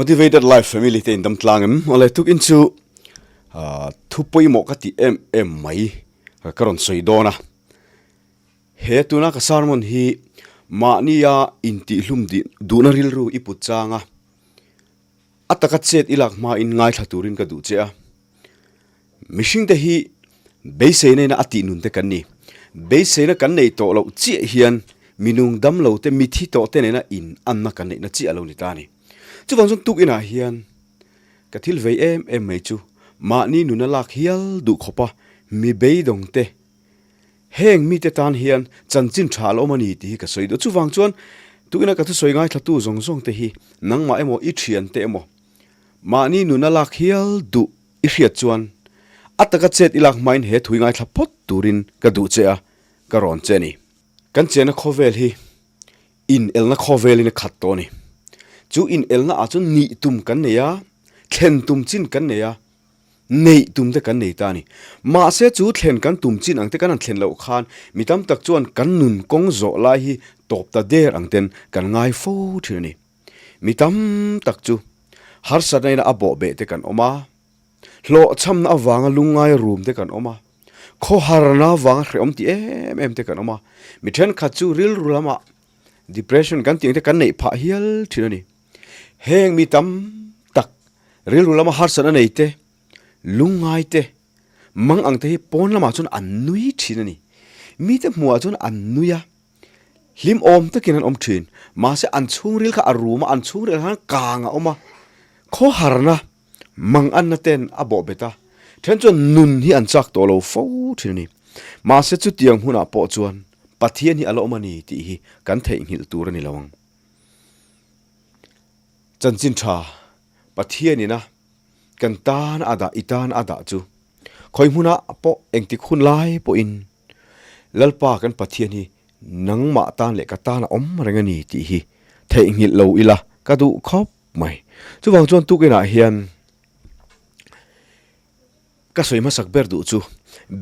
Motivated Life Family te in dam tlang em? Awle tukin chu thu pawimawh ka tih em em mai ka rawn sawi dawn a. He tuna ka sermon hi mahnia intihhlum duhna rilru i put chang a, a taka chet i lak hmain ngaithla turin ka duh che a. Mihringte hi beiseina ina a tih nun te kan ni. Beiseina kan neih tawh loh chiah hian minung damlo te, mithi tawh te nena in anna kan neihna chiah a lo ni ta a ni. Chuvang chuan tukinah hian ka thil vei em em mai chu mahni nuna lak hial duh khawpa mi beidawng te, heng mite tan hian chanchin tha a la awm a ni tih hi ka sawi duh. Chuvang chuan tukina ka thusawi ngaithlatu zawng zawng te hi nangmah emaw i thiante emaw mahni nuna lak hial duh I hriat chuan a taka chet i lak hmain he thui ngaithla phawt turin ka duh che a, ka rawn che ni. Kan chena khawvel hi inelna khawvelin a khat tawh a ni. Chu inelna ah chuan nih tum kan nei a, thlen tum chin kan nei a, neih tum te kan nei ta a ni. Mahse chu thlen kan tum chin ang te kan han thlen loh khan mi tam tak chuan kan nun kawng zawh lai hi tawp ta der ang ten kan ngai fo thin a ni. Mi tam tak chu harsatna ina a bawh beh te kan awm a, hlawhchhamna avanga lungngai rum te kan awm a, khawharna avanga hrehawm ti em em te kan awm a, mi thenkhat chu rilru lamah depression kan tih ang te kan neih phah hial thin a ni. Heng mi tam tak rilru lama harsatna nei te, lungngai te, mang ang te hi pawn lamah chuan an nui thin a ni. Mite hmuhah chuan an nui a. Hlim awm takin an awm thin. Mahse an chhungril kha a rum a, an chhungril khan kang a awm a. Khawharna, manganna ten a bawh bet a. Then chuan nun hi an chak tawh lo fo thin a ni. Mahse chutiang hunah pawh chuan Pathian hi a la awm a ni tih hi kan theihnghilh tur a ni lo ang. Chanchin tha Pathianina kan tan a dah, i tan a dah chu khawi hmunah pawh engtik hun lai pawhin Lalpa kan Pathian hi nangmah tan leh ka tan a awm reng a ni tih hi theihnghilh lo ila ka duh khawp mai. Chuvang chuan tukinah hian ka sawi hmasak ber duh chu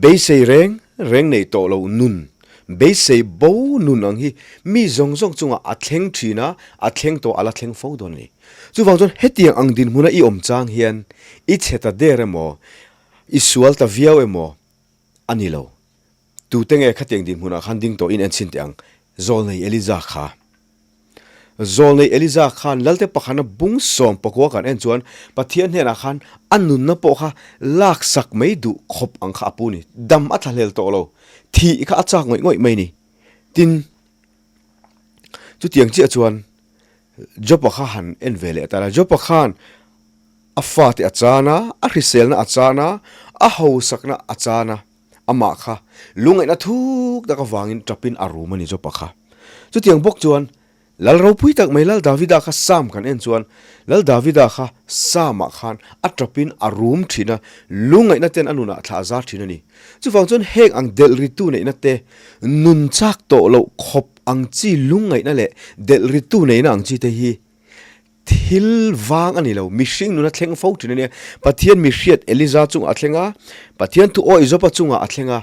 beisei reng reng nei tawh lo nun, beisei bo nun ang hi mi zawng zawng chungah a thleng thin a, a thleng tawh a la thleng fo dawn a ni. Chuvang chuan hetiang ang dinhmuna i awm chang hian i chhe ta der emaw, i sual ta viau emaw, A ni lo. Tute nge khatiang dinhmunah khan ding tawhin en chhin teh ang? Zawlnei Eliza kha. Zawlnei Eliza khan Lalte pakhana bung sawm pakua kan en chuan Pathian hnenah khan a nunna pawh kha laksak mai duh khawp ang kha a pu ni. Dam a thlahlel tawh lo. Thih kha a chak ngawih ngawih mai ni. Tin, chutiang chiah chuan Job-a kha han en ve leh ta la. Job-a khan A fate a chan a, a hriselna a chan a, a hausakna a chan a, amah kha lungaihna thuk tak avangin tapin a rum a ni Jopa kha. Chutiang bawk chuan Lal ropui tak mai Lal Davida kha Psalm kan en chuan Lal Davida kha Psalm-ah khan a tapin a rum thin a, lungaihna ten a nunah thla a zar thin a ni. Chuvang chuan heng ang delh ritu neihna te, nun chak tawh loh khawp ang chi lungaihna leh delh ritu neihna ang chi te hi Thil vang a ni lo, mihring nuna thleng fo thin a nia. Pathian mihriat Eliza chungah a thleng a, Pathian thu awi Joba chungah a thleng a,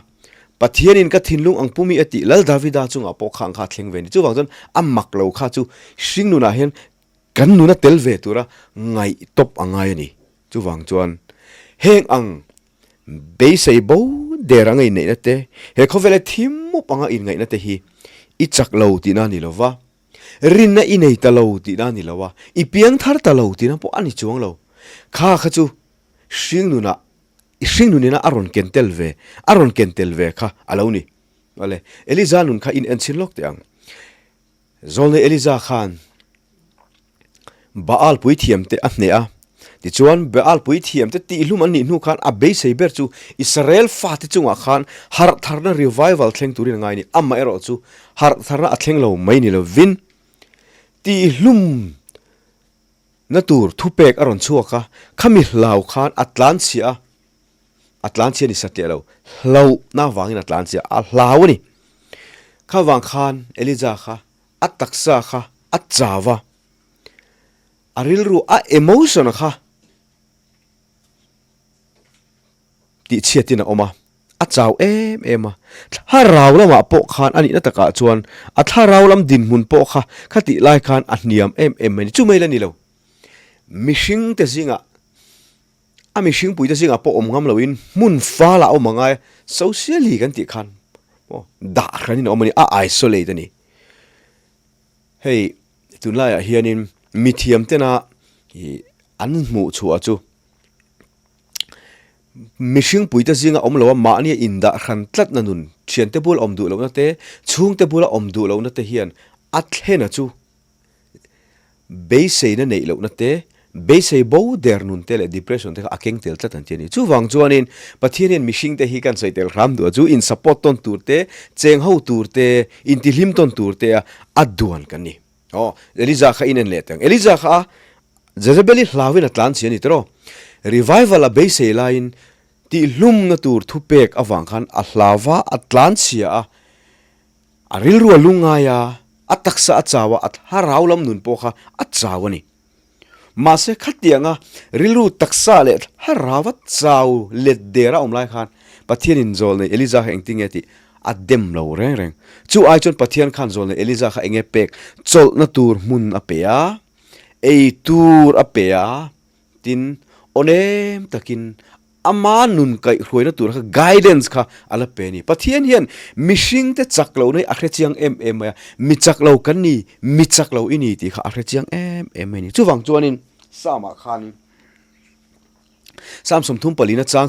Pathianin ka thinlung ang pumi a tih Lal Davida chungah pawh kha ang kha a thleng ve a ni. Chuvang chuan a mak lo kha chu hring nunah hian kan nuna tel ve tura ngaih tawp a ngai a ni. Chuvang chuan heng ang beisei bo der anga inneihna te, he khawvela thim mup anga inngaihna te hi i chak lo tihna a ni lo va, Rinna i nei ta lo tihna a ni lo a, i piang thar ta lo tihna pawh a ni chuang lo. Kha kha chu hringnunah, hringnunina a rawn ken tel ve, a rawn ken tel ve kha a lo ni. Awle, Eliza nun kha in enchhin lawk teh ang. Zawlnei Eliza khan Baal puithiamte a hneh a, tichuan Baal puithiamte tihhlum an nih hnu khan a beisei ber chu Israel fate chungah khan harh tharna revival thleng turin a ngai a ni. Amaherawh chu harh tharna a thleng lo mai ni lovin tihhlum na tur thupek a rawn chhuak a, khami hlau khan a tlanchhia a, a tlanchhia ni satliah lo, hlauhna avangin a tlanchhia a, a hlau a ni. Kha vang khan Elijah kha A taksa kha a chau a, a rilru a emotion kha tihchhiatin a awm a, a chau em em a. Thlarau lamah pawh khan a nihna takah chuan a thlarau lam dinhmun pawh kha khatih lai khan a hniam em em mai a ni. Chu mai la ni lo. Mihringte zingah, a mihringpuite zingah pawh awm ngam loin hmun falah a awm angai a, socially kan tih khan maw dah hranin a awm a ni, a isolate a ni. Hei tunlaiah hianin mithiam tena ih an hmuh chhuah chu mihringpuite zinga awm loa mahnia indah hran tlatna nun, thiante bula awm duh lohna te, chhungte bula awm duh lohna te hian a thlena chu Beiseina neih lohna te, beisei bo der nun te leh depression te kha a keng tel tlat an ti a ni. Chuvang chuanin Pathian hian mihring te hi kan sawi tel hram duh a, chu in support tawn tur te, cheng ho tur te, intihlim tawn tur te a a duan kan ni. Aw, Eliza kha in en leh teh ang. Eliza kha a Jezebel-i hlauin a tlan chi a ni tiraw? Revival a beisei laiin tihlumna tur thupek avang khan a hlau va, a tlan chhia a, A rilru a lungngai a, a taksa a chau a, a thlarau lam nun pawh kha a chau a ni. Mahse khatianga rilru taksa leh thlarau a chau let der a awm lai khan Pathianin zawlnei Eliza kha engtin nge tih a dem lo reng reng. Chu ai chuan Pathian khan zawlnei Eliza kha enge pek chawlhna tur hmun a pe a, ei tur a pe a, tin awnem takin Ama nun kaihhruaina tur kha guidance kha a la pe a ni. Pathian hian mihringte chak lohna hi a hre chiang em em mai a, mi chak lo kan ni, mi chak lo i ni tih kha a hre chiang em em mai a ni. Chuvang chuanin Psalm-ah khanin Psalm 34 chang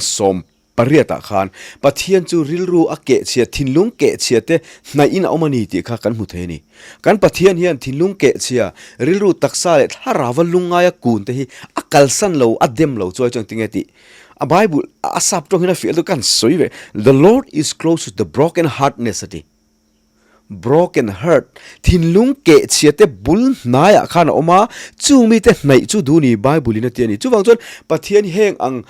18 ah khan Pathian chu rilru a kehchhia, thinlung kehchhia te hnaihin a awm a ni tih kha kan hmu thei a ni. Kan Pathian hian thinlung kehchhia, rilru taksa leh thlarauva lungngaia kun te hi a kalsan lo, a dem lo chuai chuan tinge tih a Bible a sap tawng hian a fiah lutuk kan sawi ve. The Lord is close to the broken heartness a ti. Broken heart, thinlung kehchhia te bul hnaiah khan a awm a, chung mite hnaih chu duh ni Bible in a ti a ni. Chuvang chuan Pathian heng ang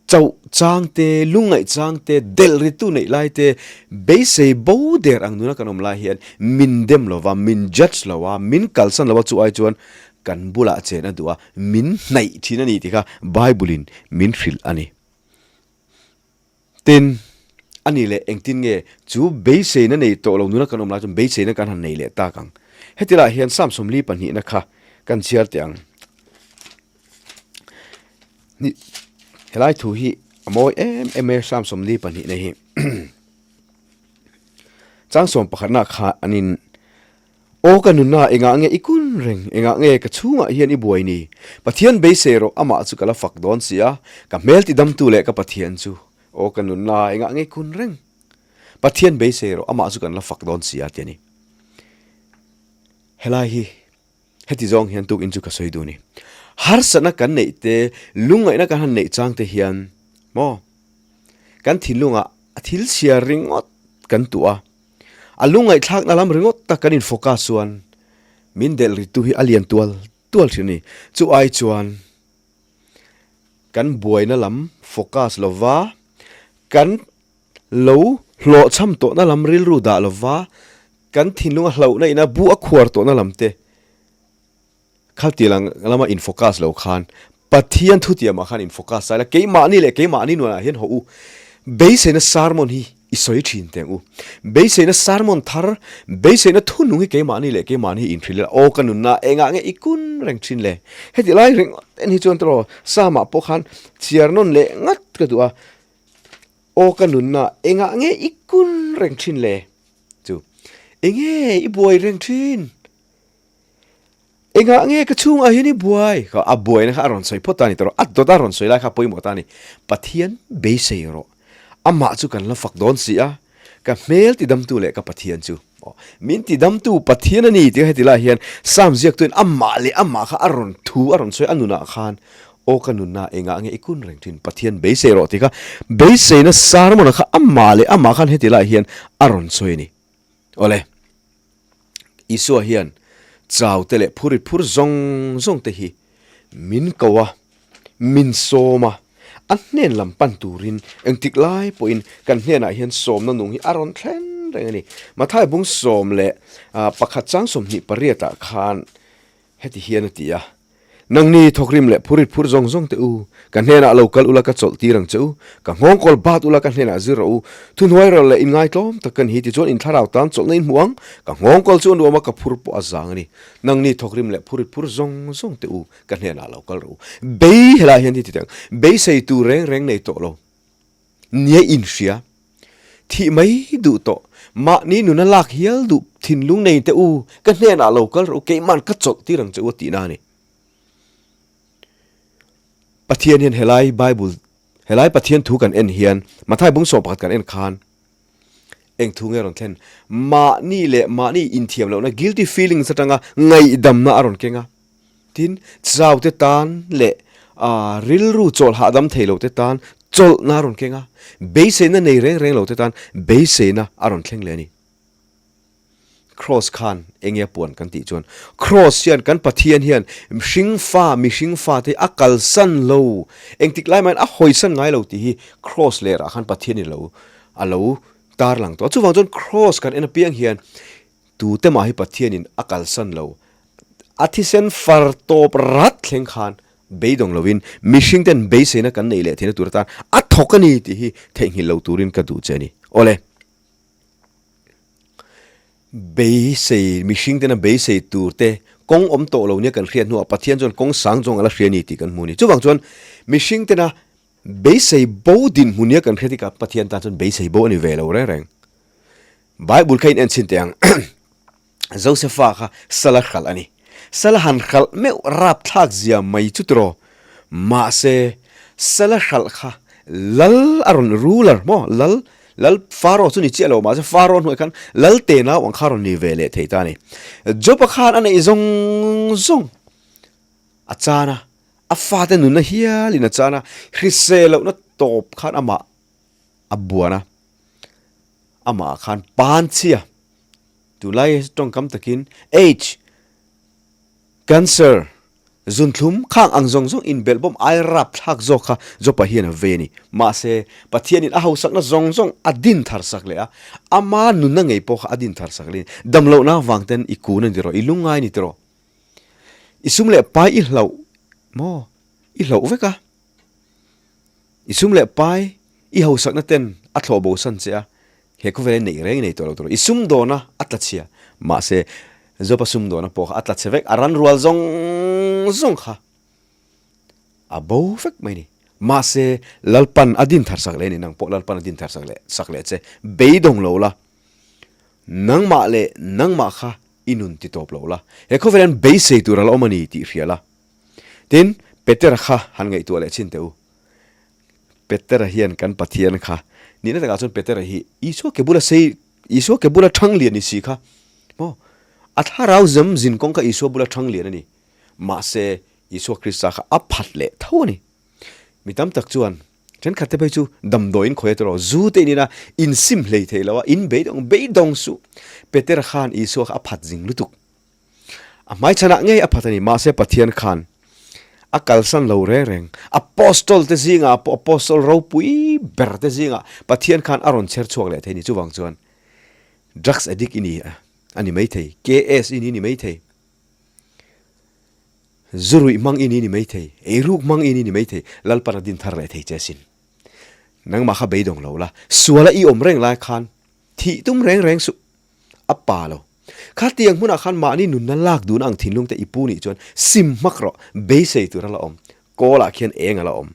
Chauh chang te, lungngaih chang te, delh ritu neih lai te, beisei bo der ang nuna kan awm lai hian min dem lo va, min judge lo a, min kalsan lo a, chu ai chuan kan bulah chen a duh a, min hnaih thin a ni tih kha Bible in min hrilh a ni. Tin, a ni leh engtin nge chu beiseina nei tawh lo nuna kan awm lai chuan beiseina kan han nei leh tak ang. Heti lah hian Psalm 42 na kha kan chhiar teh ang. Ni helai thu hi a mawi em em mai a Psalm 42 na hi chang sawm pakhatna kha anin Aw ka nunna engah nge i kun reng engah nge ka chhungah hian i buai ni Pathian beisei rawh amah chu ka la fak dawn si a ka hmel tidamtu leh ka Pathian chu aw ka nunna engah nge i kun reng Pathian beisei rawh amah chu kan la fak dawn si a ti a ni helai hi Heti zawng hian tukin chu ka sawi duh a ni. Harsatna kan neih te, lungngaihna kan han neih chang te hian maw kan thinlungah a thil chhiar ringawt kan tuah a, a lungngaihthlakna lam ringawt tak kan in focus chuan min delh rittu hi a lian tual tual thin a ni. Chu ai chuan kan buaina lam focus lova kan Lo hlawhchham tawhna lam rilru dah lova kan thinlunga hlauhna ina bu a khuar tawhna lam te kha ti lang lama in focus lo khan Pathian thutiamah khan in focus sai la, keimahni leh keimahni nuanah hian haw u. Beiseina sermon hi i sawi thin teng u. Beiseina sermon thar, beiseina thunung hi keimahni leh keimahni hi inhrilh ila, aw ka nunna engah nge i kun reng thin le? Heti lai ringawt en hi chuan tawh Psalm-ah pawh khan chhiar nawn leh ngat ka duh a. Aw ka nunna engah nge i kun reng thin le? Chu, Enge i buai reng thin? Engah nge ka chhungah hian i buai? Kha a buaina kha a rawn sawi phawt ta a ni tawh, a dawt a rawn sawi lai kha a pawimawh ta a ni. Pathian beisei rawh, amah chu kan la fak dawn si a, ka hmel tidamtu leh ka Pathian chu. Min tidamtu Pathian a ni tih heti lai hian Psalm ziaktuin amah leh amah kha a rawn thu a rawn sawi a nunah khan aw ka nunna engah nge i kun reng thin Pathian beisei rawh tih kha beiseina sermon-a kha amah leh amah khan heti lai hian a rawn sawi a ni. Awle, Isua hian chaute leh phur i phur zawng zawng te hi min ko a, min sawm a, a hnen lam pan turin engtik lai pawhin kan hnenah hian sawmna nung hi a rawn thlen reng a ni. Mathai bung 11 chang 28 ah khan heti hian a ti a. Nangni thawkrim leh phurit phur zawng zawng teh u, ka hnenah lo kal ula ka chawlh tir ang che u, ka nghawngkawl bat ula ka hnenah zir rawh u, thuhnuai rawh leh inngaitlawm tak ka ni hi tichuan in thlarau tan chawlhna in hmu ang, ka nghawngkawl chu a nuam a ka phur pawh a zang a ni. Nangni thawkrim leh phurit phur zawng zawng teh u, ka hnenah lo kal rawh u. Bei helai hian hi ti teh ang, beisei tur reng reng nei tawh lo. Nia inhria, thih mai duh tawh, mahni nuna lak hial duh thinlung nei teh u, ka hnenah lo kal rawh u, keimahn ka chawlh tir ang che u a tihna a ni. Pathian hian helai Bible, helai Pathian thu kan en hian, Mathai bung 11 kan en khan, eng thu nge rawn thlen? Mahni leh mahni inthiam lohna, guilty feelings atanga ngaihdamna a rawn keng a. Tin, chaute tan leh rilru chawlh hahdam thei lote tan chawlhna a rawn keng a, beiseina nei reng reng lote tan beiseina a rawn thleng leh a ni. Kraws khan enge a puan kan tih chuan, Kraws hian kan Pathian hian mihring fa, mihring fate a kalsan lo, engtik lai mahin a hawisan ngai lo tih hi Kraws lerah khan Pathianin lo a lo tarlang tawh a. Chuvang chuan Kraws kan en apiang hian Tute mah hi Pathianin a kalsan lo. A thisen far tawp rat thleng khan beidawng lovin mihringten beiseina kan neih leh theihna tur atan a thawk a ni tih hi theihnghilh lo turin ka duh che a ni. Awle. Beisei, mihringtena beisei turte kawng awm tawh lo nia kan hriat hnuah Pathian chuan kawng sang zawng a la hria a ni tih kan hmu a ni. Chuvang chuan mihringtena beisei bo dinhmun nia kan hriat hi Pathian tan chuan beisei bo a ni ve lo reng reng. Bible kha in en chhin teh ang. Josefa kha sala hralh a ni. Sala han hralh meuh rapthlak zia mai chu tiraw. Mahse, sala hralh kha lal a rawn ruler maw lal lal Pharaoh chu ni chiah lo mahse Pharaoh hnuai khan lal tenau ang kha rawn ni ve leh thei ta a ni. Job-a khan a neih zawng zawng a chan a, a fate nunna hialin a chan a, hrisel lohna tawp khan amah a buan a, amah khan panchhia tunlai tawngkam takin aids, cancer, zunthlum khang ang zawng zawng inbelh bawm ai rapthlak zawk kha Jopa hian a vei a ni. Mahse, Pathianin a hausakna zawng zawng a din thar sak leh a, ama nunna ngei pawh kha a din thar sak leh a ni. Damlohna avang ten i kun a ni tiraw, i lungngai a ni tiraw, i sum leh pai i hlauh maw, i hlauh vek a. I sum leh pai, i hausakna ten a thlawh bo san che a, he khawvel hi neih reng i nei tawh lo tur. I sum dawna a tla chhia, mahse Job-a sum dawna pawh kha a tla chhe vek, a ran rual zawng zawng kha a bo vek mai a ni. Mahse Lalpan a din thar sak leh a ni, nang pawh Lalpan a din thar sak leh sak leh che, beidawng lo la, nangmah leh nangmah kha i nun ti tawp lo la, he khawvel hian beisei tur a la awm a ni tih hria la. Tin, Petera kha han ngaihtuah leh chhin teh u. Petera hian kan Pathian kha, nihna takah chuan Petera hi Isua ke bula sei, Isua ke bula thang lian ni si kha maw? A thlarau zam zin kawng kha Isua bula thang lian a ni. Mahse, Isua Krista kha a phat leh tho a ni. Mi tam tak chuan thenkhat te phei chu damdawiin khawi a tawh lo, zu te in ina insim hlei thei lo a, in beidawng beidawng suh. Petera khan Isua kha a phat zing lutuk. A hmaichhanah ngei a phat a ni. Mahse Pathian khan a kalsan lo reng reng. Apostol te zingah pawh Apostol ropui ber te zingah Pathian khan a rawn chher chhuak leh thei a ni. Chuvang chuan drugs addict i ni a ni maithei, KS i ni ni maithei, zu ruih hmang i ni ni maithei, eiruk hmang i ni ni maithei, Lalpan a din thar leh thei che asin. Nangmah kha beidawng lo la, suala i awm reng lai khan thih tum reng reng suh. A pa lo. Khatiang hmunah khan mahni nunna lak duhna ang thinlung te i pu nih chuan sim hmak rawh, beisei tur a la awm. Kawlah khian eng a la awm.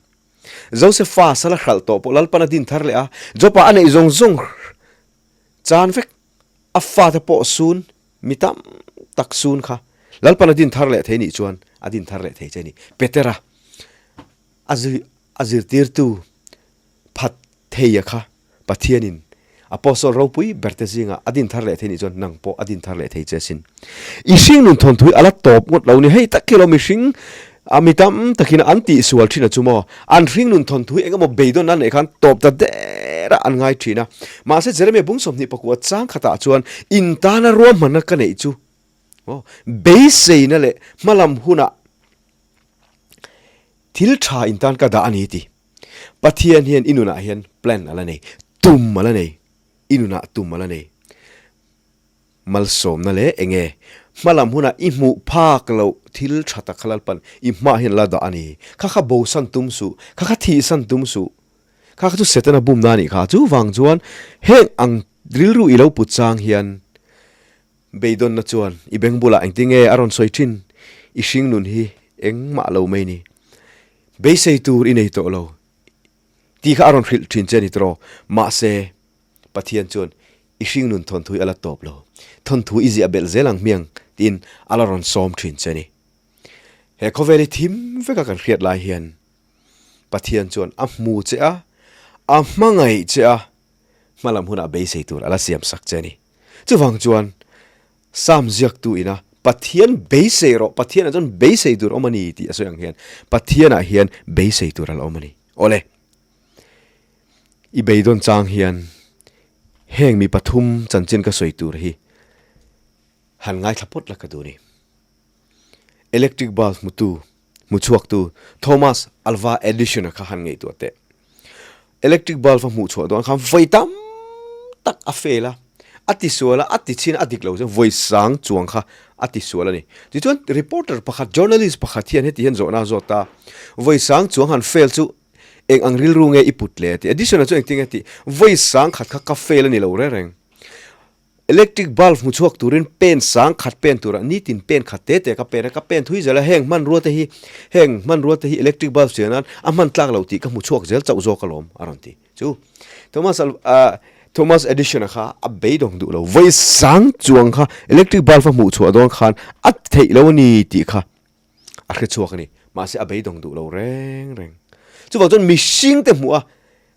Josefa sal a hralh tawh pawh Lalpan a din thar leh a, Jopa a neih zawng zawng chan vek, a fate pawh sun, mi tam tak sun kha Lalpan a din thar leh thei nih chuan a din thar leh thei che a ni. Petera a a zirtirtu phat theia kha Pathianin Apostle ropui berte zingah a din thar leh thei nih chuan nang pawh a din thar leh thei che asin. I hringnun thawnthu hi a la tawp ngawt lo ni. Hei tak hi lo mihring a mi tam takin an tihsual thin a chu maw? An hringnun thawnthu hi eng emaw beidawn an neih khan tawp ta der a an ngai thin a. Mahse Jeremiah bung 24 chang khatah chuan in tana ruahmanna ka neih chu maw beiseina leh hmalam hunah thil tha in tan ka dah a ni ti. Pathian hian i nunah hian plan a la nei, tum a la nei, i nunah tum a la nei. Malsawmna leh enge hmalam hunah i hmuh phak loh thil tha tak kha Lalpan i hmah hian la dah a ni. Kha kha bosan tum suh, kha kha thihsan tum suh. Kha kha chu Setana bumna a nih kha. Chuvang chuan heng ang rilru i lo put chang hian beidawnna chuan i beng bulah engtinge a rawn sawi thin? I hringnun hi engmah lo mai ni. Beisei tur i nei tawh lo. Tih kha a rawn hrilh thin che a ni tawh. Mahse, Pathian chuan i hringnun thawnthu hi a la tawp lo. Thawnthu i ziah belh zel ang hmiang tiin a la rawn sawm thin che a ni. He khawvel hi thim veka kan hriat lai hian Pathian chuan a hmu che a, a hmangaih che a, hmalam hunah beisei tur a la siam sak che a ni. Chuvang chuan Psalm ziaktu ina Pathian beisei rawh, Pathianah chuan beisei tur awm a ni tih a sawi ang hian Pathianah hian beisei tur a la awm a ni. Awle, i beidawn chang hian heng mi pathum chanchin ka sawi tur hi han ngaithla pawt la ka duh a ni. Electric bulb hmutu, hmuchhuaktu Thomas Alva Edison-a kha han ngaihtuah teh. Electric bulb a hmuh chhuah dawn khan vawi tam tak a fail a, a tisual a, a ti chhin a, a dik lo chuan vawi sang chuang kha a tisual a ni. Tichuan reporter pakhat, journalist pakhat hian heti hian zawhna a zawt a, vawi sang chuang han fail chu eng ang rilru nge i put le a ti. Edison-a chu engtin nge a tih, vawi sang khat kha ka fail a ni lo reng reng. Electric bulb hmu chhuak turin pen sang khat pen turah nitin pen khat te te ka pen a, ka pen thui zel a, heng hmanrua te hi heng hmanrua te hi electric bulb siam nan a hman tlak loh tih ka hmu chhuak zel chauh zawk alawm a rawn ti. Chu Thomas Thomas Edison-a kha a beidawng duh lo, vawi sang chuang kha electric bulb a hmuh chhuah dawn khan a theih lo a ni tih kha a hre chhuak a ni. Mahse a beidawng duh lo reng reng. Chuvang chuan mihring te hmuh a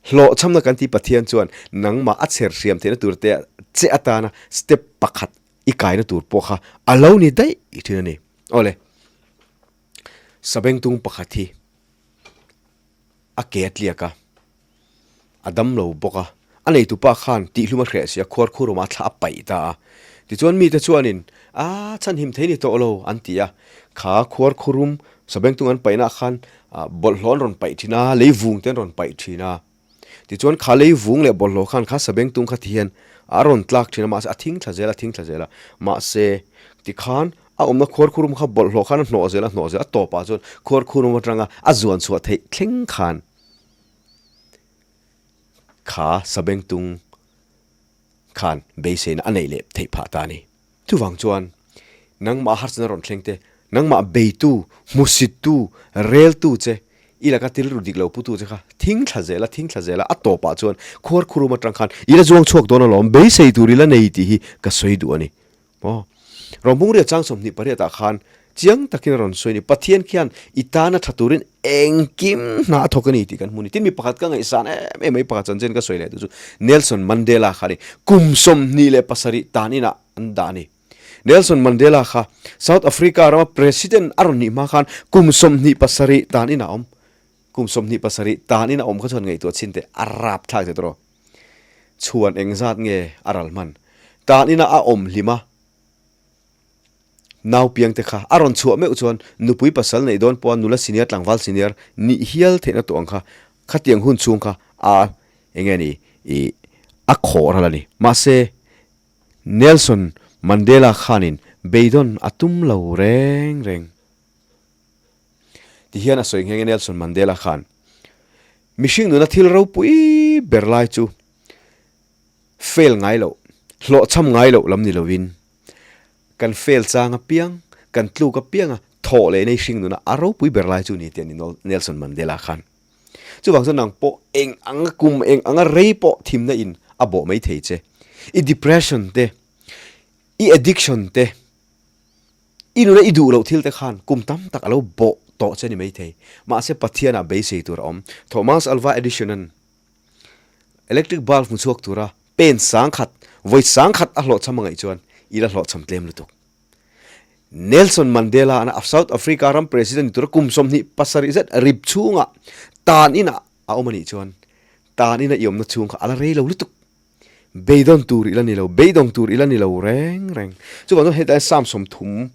hlawhchhamna kan tih Pathian chuan nangmah a chher hriam theihna tur te che atana step pakhat i kaina tur pawh kha a lo ni daih thin a ni. Awle, Sabengtung pakhat hi a ke a tliak a, a dam lo bawk a, a neitupa khan tihlum a hreh si a, khuar khur awmah thla a paih ta a. Tichuan mite chuanin, A, chhanhim thei ni tawh lo, an ti a. Kha khuar khurum sabengtung an paihnaah khan bawlhhlawh an rawn paih thin a, lei vung te an rawn paih thin a. Tichuan kha lei vung leh bawlhhlawh khan kha sabengtung kha ti hian a rawn tlak thin a, mahse a thing thla zel a, thing thla zel a. Mahse, tikhan a awmna khuar khurum kha bawlhhlawh khan a hnawh zel a, hnawh zel a, a tawpah chuan khuar khurum atanga a zuan chhuah theih thleng khan Kha Sabengtung khan beiseina a neih leh theih phah ta a ni. Chuvang chuan nangmah harsatna rawn thleng te, nangmah beitu, hmusittu, reltu che, i laka rilru dik lo putu che kha thing thla zel a, thing thla zel a, a tawpah chuan khuar khurum atang khan i la zuang chhuak dawn alawm, beisei tur i la nei tih hi ka sawi duh a ni. Maw? Rawhmungria chang 28 ah khan chiang takin a rawn sawi a ni. Pathian khian i tana tha turin engkim hna a thawk a ni tih kan hmu a ni. Tin, mi pakhat ka ngaihsan em em mai pakhat chanchin ka sawi leh tu chu Nelson Mandela kha a ni. Kum 27 tan inah an dah a ni. Nelson Mandela kha South Africa rama President a rawn nih hma khan kum 27 tan inah a awm. Kum 27 tan ina awm kha chuan ngaihtuah chhin teh a rap thlak teh tawh. Chhuan engzat nge a ral hman? Tan ina a awm hlim a, nau piang te kha a rawn chhuah meuh chuan nupui pasal neih dawn pawha nula senior tlangval senior nih hial theihna tawh ang kha khatiang hun chhung kha a enge ni ih a khawh ral a ni. Mahse Nelson Mandela khanin beidawn a tum lo reng reng. Tihian a sawi nghe nghe Nelson Mandela khan, Mihring nuna thil ropui ber lai chu fail ngai loh, hlawhchham ngai loh lam ni lovin, kan fail chang apiang, kan tluk apianga thawh leh nei hring nuna a ropui ber lai chu ni tih a ni Nelson Mandela khan. Chuvang chuan nang pawh eng anga kum, eng anga rei pawh thimna in a bawh mai thei che. I depression te, i addiction te, I nuna i duh loh thil te khan kum tam tak a lo bawh tawh che ni maithei. Mahse Pathianah beisei tur a awm. Thomas Alva Edison-a'n electric bulb hmu chhuak tura pen sangkhat, vawi sangkhat a hlawhchham a ngaih chuan i la hlawhchham tlem lutuk. Nelson Mandela-a'n a South Africa ram president ni tura kum 27 zet rip chhungah tan inah a awm a nih chuan tan ina i awmna chhung kha a la rei lo lutuk. Beidawn tur ila ni lo, beidawng tur ila ni lo reng reng. Chuvang chuan hetlai Psalm 30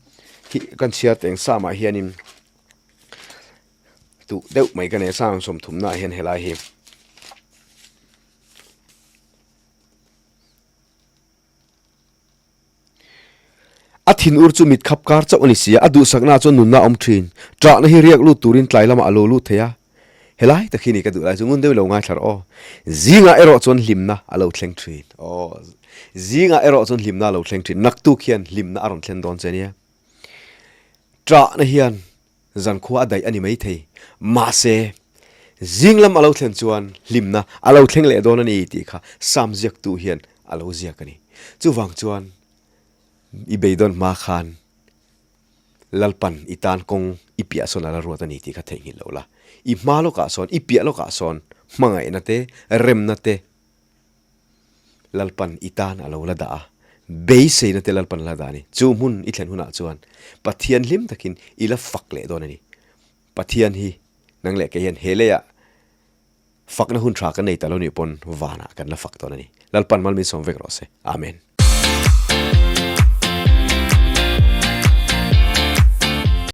hi kan chhiar teng Psalm ah hianin duh deuh mai ka nei a Psalm 30 naah hian helai hi. A thinur chu mit khap kar chauh a ni si a, a duhsaknaah chuan nunna a awm thin. Ṭahna hi riak lut turin tlai lamah a lo lut thei a. Helai tak hi ni ka duh lai chu ngun deuh i lo ngaithla rawh aw. Zingah erawh chuan hlimna a lo thleng thin. Aw, zingah erawh chuan hlimna a lo thleng thin. Naktuk hian hlimna a rawn thlen dawn che nia. Ṭahna hian Zankhua a daih a ni maithei. Mahse, zing lam a lo thlen chuan hlimna a lo thleng leh dawn a ni tih kha Sam ziaktu hian a lo ziak a ni. Chuvang chuan i beidawn hma khan Lalpan i tan kawng i piah sawn a la ruat a ni tih kha theihnghilh lo la. I hma lawkah sawn, i piah lawkah sawn hmangaihna te, remna te, Lalpan i tan a lo la dah a, beiseina te Lalpan a la dah a ni. Chu hmun i thlen hunah chuan Pathian hlim takin i la fak leh dawn a ni. Pathian hi nang leh kei hian he leiah fakna hun tha kan nei ta lo nih pawn vanah kan la fak dawn a ni. Lalpan mal min sawm vek rawh se. Amen.